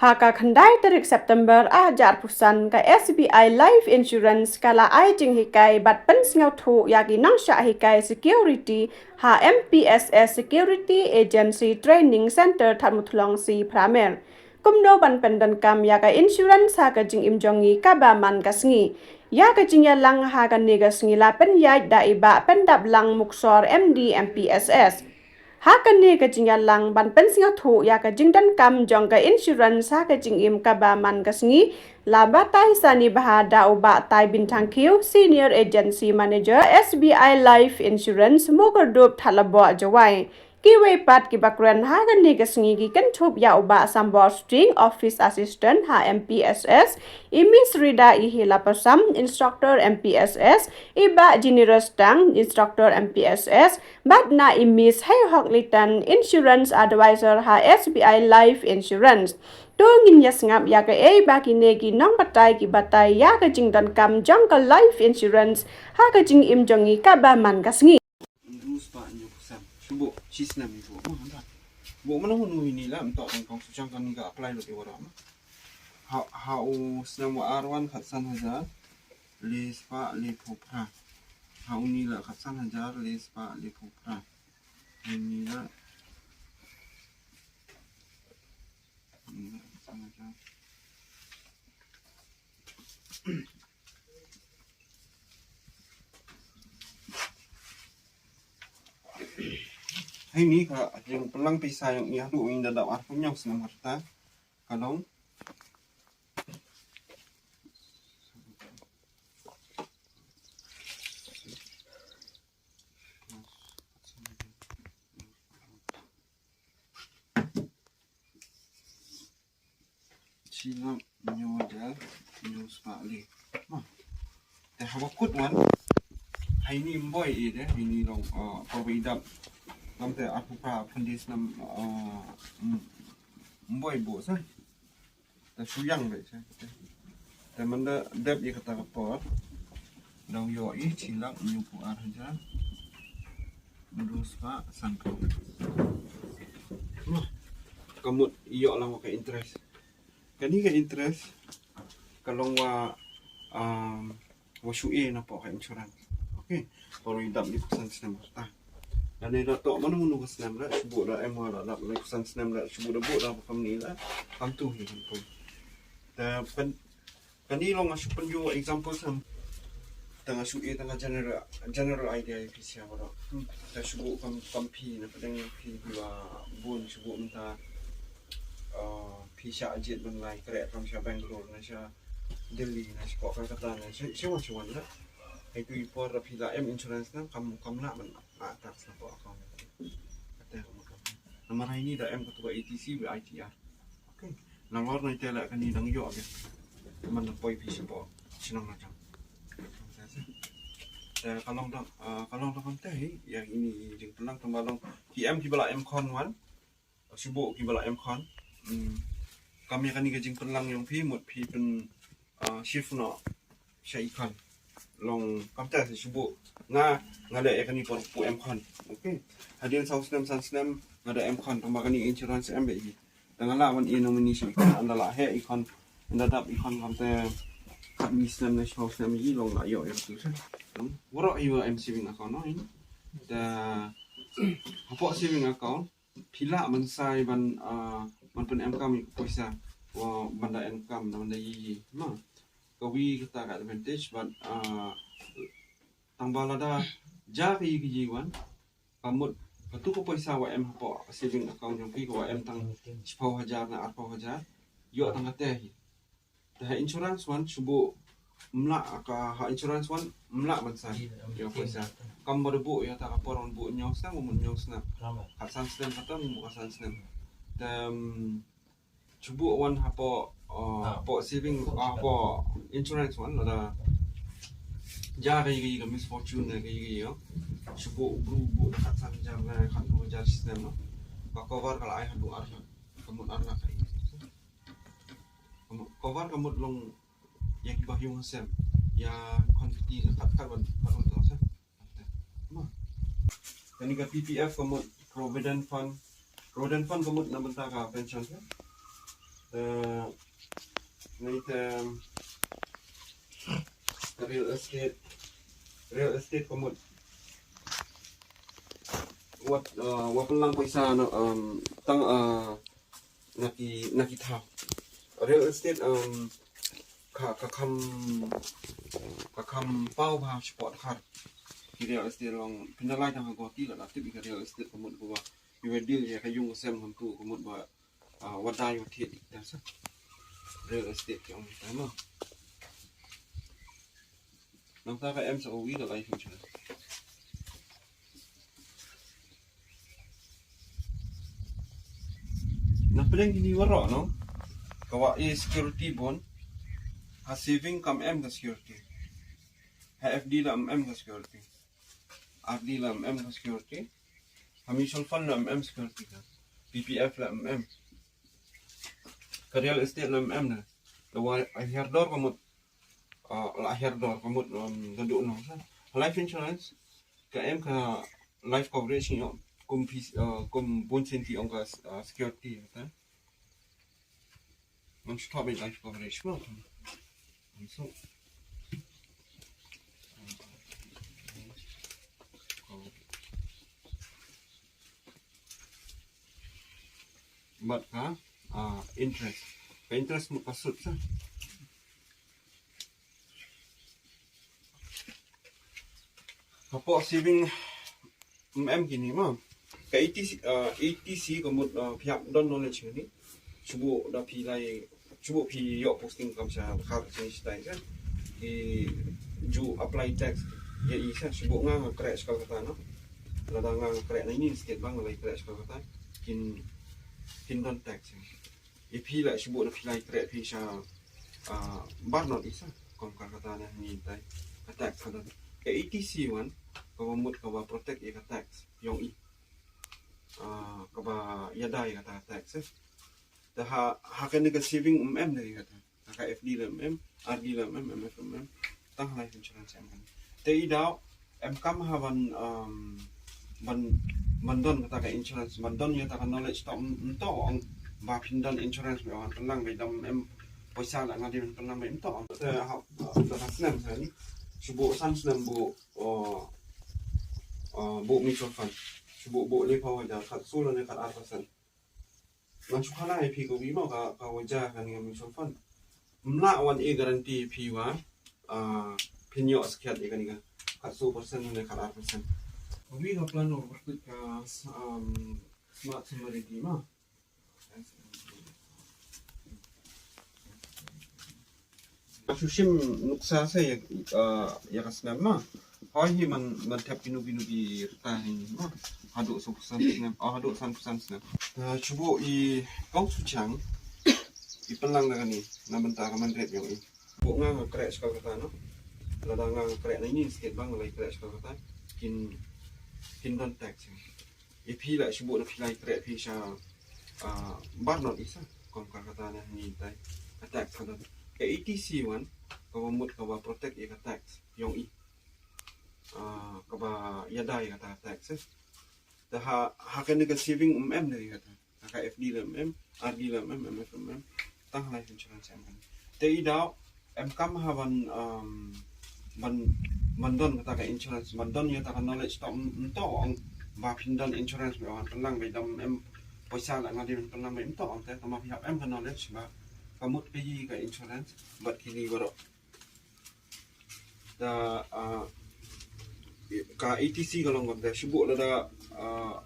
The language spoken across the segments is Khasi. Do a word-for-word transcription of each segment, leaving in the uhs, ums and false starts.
Ha ka khyndai tarik September ar hajar arphew san, ka S B I Life Insurance ka la ai jinghikai bad pynsngewthuh ïa ki nongshah hikai security ha M P S S Security Agency Training Centre, Thadmuthlong C, Phramer. Kumno ban pyndonkam ïa ka insurance ha ka jingim jong ngi kaba man ka sngi. Ïa ka jingïalang ha kane ka sngi la pynïaid da i Bah Pyndaplang Muksor, M D, M P S S. Ha kane ka jingïalang ban pynsngewthuh ïa ka jingdonkam jong ka insurance ha ka jingim kaba man ka sngi, la batai sani bha da u Bah Taibynthang Khiew, Senior Agency Manager, S B I Life Insurance, Mookyrdub, Thatlahbok, Jowai. Kiwei pat kiba kren ha kane ka sngi ki kynthup ïa u Bah Sambor Sting, Office Assistant ha M P S S, i Miss Rida Ihilapasam, Instructor M P S S, i Bah Generous Tang, Instructor M P S S, bad na i Miss Heihok Litan, Insurance Advisor ha S B I Life Insurance. To ngin ïa sngap ïa kaei ba kine ki nongbatai ki batai ïa ka jingdonkam jong ka life insurance ha ka jingim jong ngi kaba man ka sngi. Hynriew spah hynñiew phew san. Shu buh shi snem ïa u. Buh mano mano ïa ine la, mynta tang kong shu shang kane ka apply lut ïa waroh. Ha, ha u snem wa ar wan khatsan hajar le spah le phew phra. Ha une la khatsan hajar le spah le phew phra. Ine la, ine la khatsan hajar. Hai ni ka jingpynlang pisa jong i haduh ynda dap arphew hynñiew snem ka rta ka long. Shi lak hynñiew hajar hynñiew spah le. Ma. Te haba kut wan. Hai ni ym boi i de, hai ni long, uh, por ba i dap. Lam te arphew phra phew hynriew snem, uh, ym, ym boi buh sa. Te shu ïang beit sa. Te man da dep ïa kata ka por. Dang ïoh i shi lak hynñiew phew ar hajar. Hynriew spah san phew. Ka mut ïoh lang ka interest. Kane ka interest ka long wa, um, wa shu e na poh ka insurance. Okay. Por i dap le phew san snem ka rta. Lane da toh mano mano ka snem la shu buh da em wa da dap le phew san snem la shu buh da buh da ba kam ni la. Kam tu hi kam tu. Te pyn Kane long nga shu pynjur example sam. Te nga shu ïa tang ka general, general idea ïa phi sha baroh. Te shu buh kam, kam phi na pdeng phi kiba bun shu buh mynta, uh, phi shah jied ban lai khreh kam sha Bangalore na sha Delhi na sha Kolkata na sha, sha wan sha wan la. Hai tu i por da phi la em insurance na kam, kam lah ban, ah, tax na poh account. Kata kam kam. Namar hai ni da em katu ka A T C bad I T R. Okay. Nalor na ite la kani dang ïoh ke. Te man da poi phi shapoh shnong na jam. Te ka long da, ah, ka long da kam te hi, ïa ini jingpynlang tang ba long. Ki em kiba la em khon wan. Shu buh kiba la em khon. Hmm. Kam ïa kani ka jingpynlang jong phi mut phi pyn, ah, shift noh sha i khon. Long kam te shu buh. Nga, nga leh ïa kani por pu em khon. Okay. Hadien saw snem san snem nga da em khon tang ba kani insurance em beit hi. Tang nga lah ban ïa nominee sha i khon, ynda lah heh i khon, ynda dap i khon kam te khatwi snem ne saw snem i long lah ïoh ïa katu sha. Waroh i wa em saving account noh ini. Da hapoh saving account phi lah ban sai ban, ah, ban pynemkam ïa ka pisa wa ban da emkam da ban da ïa ïa ma. Kawi kata ka advantage bad, ah, tang ba lada ja ka ïa ka ïa wan. Ka mut katu ka pisa wa em hapoh saving account jong phi ka wa em tang shiphew hajar na arphew hajar. Ïoh tang kata hi. Te ha insurance wan shu buh mlah ka ha insurance wan mlah ban sa ïa pisa. Kam ba da buh ïa ta ka por wan buh ñiew snem, mut ñiew snem. Ka san snem kata mut ka san snem. Te, um, shu buh wan hapoh, uh, hapoh saving, uh, hapoh insurance wan lada ja ka ïa ka misfortune ka ïa ka ïa. Shu buh bru buh da ka san hajar na ka san hajar snem no. Ka cover ka la ai haduh ar lak. Ka mut ar lak ka ïa. Ka mut, cover ka mut long ïa kiba hiung hasem. Ïa khon kti ka kat kat wan kat wan to sa. Ma. Kani ka P P F ka mut provident fund. Provident fund ka mut na bynta ka pension ka. Eh, ngi te, real estate, real estate ka mut wat, eh, wat pynlang pisa na, em, tang, eh, na ki, na ki thaw. Real estate, em, ka, ka kham, ka kham paw bha shapoh Dkhar. Ki real estate long pynlai tang ha Guwahati la, la tip ïa ka real estate ka mut ba ïa ka deal ïa ka ïung ka sem hangtu ka mut ba, ah, wat dei wat thied ïa ka real estate ki ong ïa ka mo. Nangta ka M S O E ka life insurance. Na pdeng kine baroh, no? Ka wah ïa security bond. Ha saving kam em ka security. Ha F D la em ka security. R D la em ka security. Ha mutual fund la em security ka. P P F la em. Ka real estate la em na. La wah hiar dor ka mut, ah, la hiar dor ka mut, um, da duh noh. Life insurance ka em ka life coverage, ïoh kum phi, ah, kum bun sien phi ong ka, ah, security, ta. Ngam shu thoh beit life coverage mo. Ngam shu. Bad ka, ah, interest. Ka interest mut ka sut sa. Hapoh saving em kine ma. Ka A T C, ah, A T C ka mut, ah, phi hap don knowledge kane. Shu buh da phi lai, shu buh phi ïoh posting kam sha Dkhar sha shatai ka. Ki ju apply tax ïa i sa, shu buh nga nga khreh sha kata, no. Lada nga nga khreh na ini state ba nga lai khreh sha kata. Kin, kin don tax. Ïa phi la shu buh na phi lai khreh phi sha, ah, bar not i sa. Kum ka kata na ni tai. Ka tax ka don. Ka A T C wan, ka wa mut ka wa protect ïa ka tax ïong i. Ah, ka wa ïada ïa kata tax, eh. Te ha, ha kane ka saving em em da ïa kata. Ha ka F D la em em, R D la em em, M F la em em. Tang life insurance em kan. Te i daw, em kam ha ban, um, ban, ban don kata ka insurance, ban don ïa kata ka knowledge, to, mm, to ong ba phin don insurance ba wan pynlang ba dam em poisa la nga dei ban pynlang ba em to. Te ha, ha, ha snem sa ni. Shu buh san snem buh, uh, uh, buh mutual fund. Shu buh, buh le phaw hajar, khat sula ne khat ar percent. Ngan shu khana ïa phi ka wi mo ka, ka wa ja kane ka mutual fund. Mla wan e guarantee phi wa, ah, phin ïoh skhiat ïa kane ka. Khat shu percent ne khat ar percent. Ka wi ka plan wa ka, um, Smart Sum Ready mo. Shu shim nuksa sa ïa, ah, ïa ka snem ma. Hoi hi man, man thep kino kino ki rta hi ma. Haduh saw phew san snem, oh, haduh san phew san snem. Ah, shu buh i kong shu chang. I pynlang da kane, na bynta ka man ret ïong i. Buh nga nga khreh sha kata, no. Lada nga nga khreh na ini state ba nga lai khreh sha kata. Kin, kin don tax. Ïa phi la shu buh na phi lai khreh phi sha, ah, bar not i sa. Kum ka kata na ni tai. Ka tax ka don. Ka A T C wan, ka wa mut ka wa protect ïa ka tax ïong i. Ah, ka wa ïada ïa kata tax, eh. Te ha, ha kane ka saving em em da ïa kata. Ha ka F D la em em, R D la em em, M F la em em. Tang life insurance em kan. Te i daw, em kam ha ban, um, ban, ban don kata ka insurance, ban don ïa kata ka knowledge, to, mm, mm, to ong ba phin don insurance ba wan pynlang ba dam em poisa la nga dei ban pynlang ba em to ong te, tang ma phi hap em ka knowledge ba ka mut ka ïa ka insurance bad kine baroh. Da, ah, ka A T C ka long kumta, shu buh lada, ah,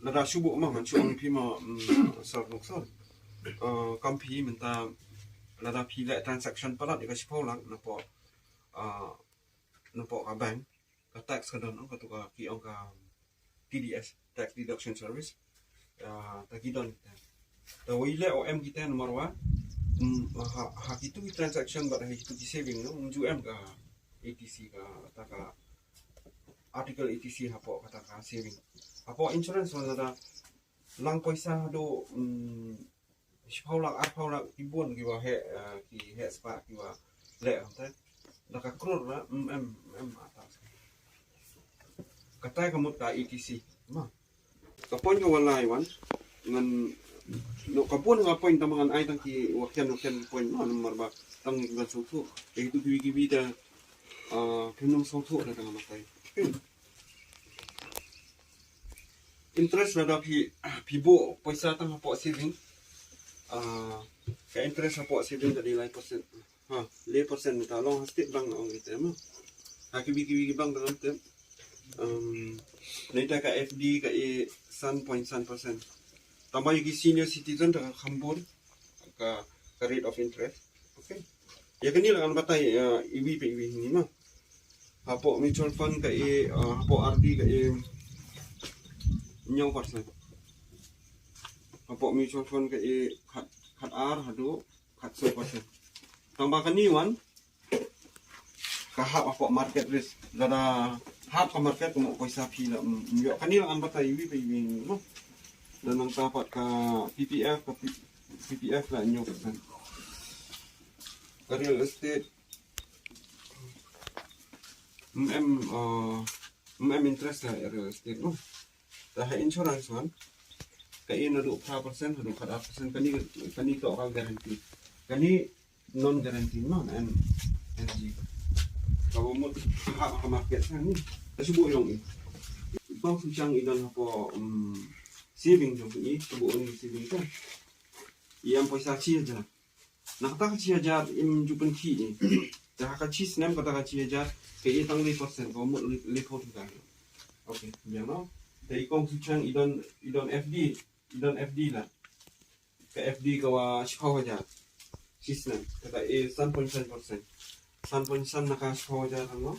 lada shu buh ma ngan shu ong phi ma, mm, sor nuk sor. Ah, kam phi mynta lada phi leh transaction palat ïa ka shiphew lak napoh, ah, napoh ka bank, ka tax ka don, katu ka ki ong ka T D S, tax deduction service. Ah, ta ki don kita. Ta wei le o em kita number one. Mm, ha, ha kitu ki transaction bad ha kitu ki saving, no, um ju em ka A T C ka, ta ka article A T C hapoh kata ka saving. Hapoh insurance wan lada lang poisa haduh, mm, shiphew lak, arphew lak, ki bun ki wa heh, eh, ki heh spah ki wa leh, te da ka crore la, mm, em, em, ata. Kata ka mut ka A T C. Ma. Ka point ka wa lai wan, ngan No, ka bun ka point tang ba ngan ai tang ki wa khian wa khian point, no, namar ba tang ngi ban sngewthuh. Te kitu kiwi kiwi da, ah, kim nang sngewthuh da tang batai. Interest lada phi, phi buh pisa tang hapoh saving. Ah, ka interest hapoh saving ka dei lai percent. Ha, lai percent mynta long ha State Bank na ong ite ma. Ha kiwi kiwi ki bank da ong te. Um, nangta ka F D ka i san point san percent. Tang ba ïa ki senior citizen da ka kham bun ka, ka rate of interest. Okay. Ïa kane la ngan batai, uh, iwi pa iwi ni ma. Hapoh mutual fund ka i, uh, hapoh R D ka i hynñiew percent. Hapoh mutual fund ka i khat, khat ar haduh khat saw percent. Tang ba kane wan ka hap hapoh market risk. Lada hap ka market ka mut pisa phi la, mm, mm, ïoh. Kane la ngan batai iwi pa iwi ni ma. Dan nangta pat ka P P F, ka P-, P P F la hynñiew percent. Ka real estate. Mm, em, uh, mm, em interest ha real estate, no. Te ha insurance wan ka i naduh phra percent haduh khat ar percent, kane, kane toh ka guarantee. Kane non guarantee, no, N N G. Ka ba mut ha, ha market sa ni. Te shu buh ïong i. Kong Suchang i don hapoh, um, saving jong i, shu buh ïong i saving ka. I em pisa shi hajar. Na kata ka shi hajar im ju pynkhih i. Te ha ka shi snem kata ka shi hajar ka i tang lai percent, ka mut lai, lai percent ka. Okay, biang, no. Te i Kong Suchang i don, i don F D, i don F D la. Ka F D ka wa shiphew hajar. Shi snem kata i san point san percent. San point san na ka shiphew hajar, no.